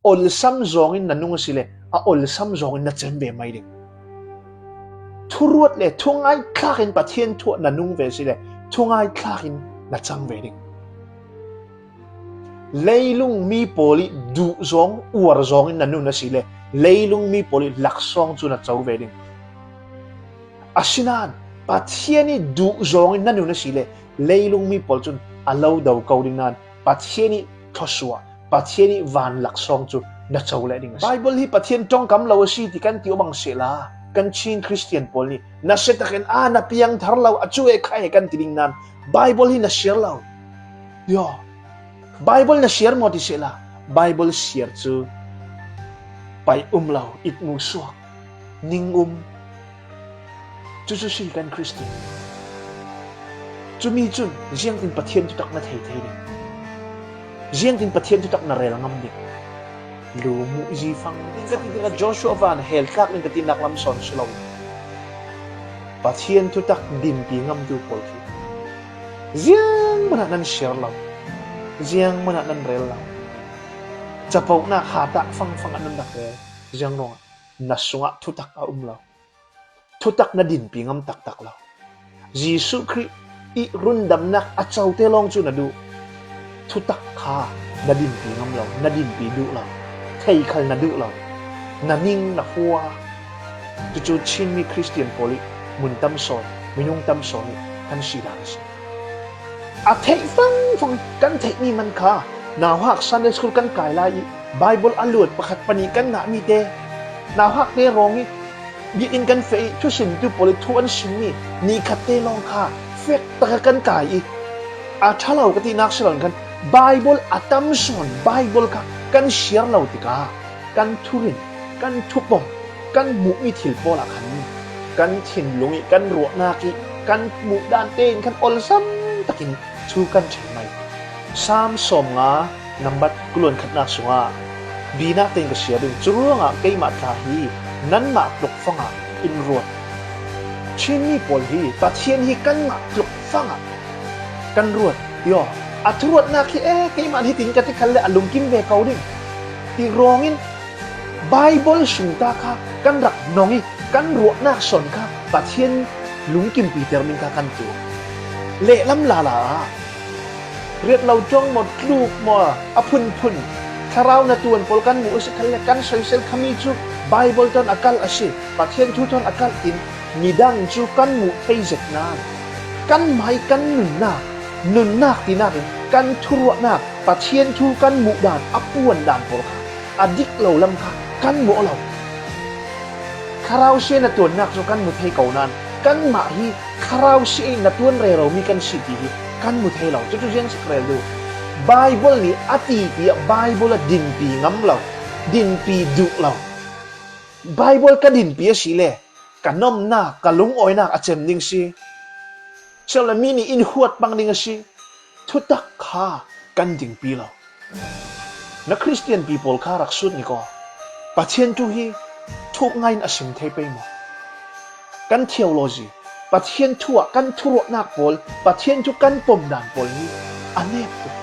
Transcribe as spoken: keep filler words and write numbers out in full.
olsam zawngin na nung a si le, a olsam zawngin na cem ve mai ding. Thuruat le thungaithlakin Pathian thu ah na nung ve a si le, thungaithlakin na cang ve ding. Leilung mi pawl ih duh zawng, uar zawngin na nun a si le, leilung mi pawl ih laksawng cu na co ve ding. Asinain Pathian ih duh zawngin na nun a si le, leilung mi pawl cun a lo do ko ding nain Pathian ih thluasuah, Pathian ih van laksawng cu na co leh ding a si. Baibal hi Pathian ṭongkam lo a si ti kan ti aw bang sehla, kan Chin Khristian pawl nih nasia takin a na piangthar lo, a cu e kha e kan ti ding nain Baibal hi na siar lo. Yo. Baibal na siar maw ti sehla, Baibal siar cu pai um lo, itmu suak, ning um. Cucu si kan Khristian. Cumi cun ziangtin Pathian thutak na thei thei ding? Ziangtin Pathian thutak na rel ngam ding? Lu muh zi fang ding ka ti tikah Joshua van hel tlak ding ka tinak lam sawn si lo. Pathian thutak dinpi ngamtu pawl khi ziangmah ah nan siar lo, ziangmah ah nan rel lo. Capohnak hatah fangfang ah nan rak rel. Ziang ruangah na sungah thutak a um lo. Thutak na dinpi ngam taktak lo. Jesuh Khrih ih rundamnak a cote lawng cu na duh. Thutak kha na dinpi ngam lo, na dinpi duh lo, thei khal na duh lo, na ning na hua. Cucu Chinmi Khristian pawl ih mun tam sawn, minung tam sawn ih kan si dan a si. A theih fangfang kan theihmi man kha, nauhak Sunday school kan kai lai ih Baibal a luat pakhat pahnih kan ngahmi te, nauhak te rawng ih biakinn kan feh ih thusimtu pawl ih thu an simmi ni khat te lawng kha fek takah kan kai ih a ṭha lo ka tinak si lo in khan Baibal a tam sawn Baibal kha kan siar lo tikah kan thurin, kan thupom, kan hmuhmi thil pawl ah khan kan thinlung ih kan ruahnak ih kan hmuh dan tein khan olsam takin thu kan ṭhen mai. Salm sawmnga nambat kuluan khatnak sungah binak tein ka siar ding. Curuangah keimah tla hi nanmah tlukfang ah in ruat. Chinmi pawl hi Pathian hi kanmah tlukfang ah kan ruat. Yo, a thuruatnak hi e, keimah hitin ka ti khalle a lungkim ve ko ding ti rawngin Baibal sungta kha kan rak nong ih kan ruahnak sawn kha Pathian lungkimpiter ding kha kan tuah. Lehlam lala ah riat lo ṭong maw, tluk maw, a phunphun thlarau na tuan pawl kan muh a si khalle kan soisel khami cu Baibal tawn a kalh a si, Pathian thu tawn a kalh in midang cu kan muh thei zet nain kanmah ih kan nunnak, nunnak tinak in kan thuruahnak, Pathian thu kan muh dan, a puan dan pawl kha a dik lo lam kha kan muh lo. Thlarau sia na tuannak cu kan mu thei ko nain kanmah hi thlarau sia ih na tuan reromi kan si ti hi kan mu thei lo. Cucu ziang si ka rel duh? Baibal nih a ti tiah Baibal a dinpi ngam lo, dinpi duh lo. Baibal ka dinpi a si le ka nomnak, ka lungawinak a cem ding si. Silola mi nih in huat pang ding a si. Thutak kha kan dingpi lo. Na Khristianpi pawl kha rak sut ning aw. Pathian thu hi thuk ngaiin a sim thei pei maw? Kan theology, Pathian thu ah kan thuruahnak pawl, Pathian thu kan pom dan pawl hi a nep tuk.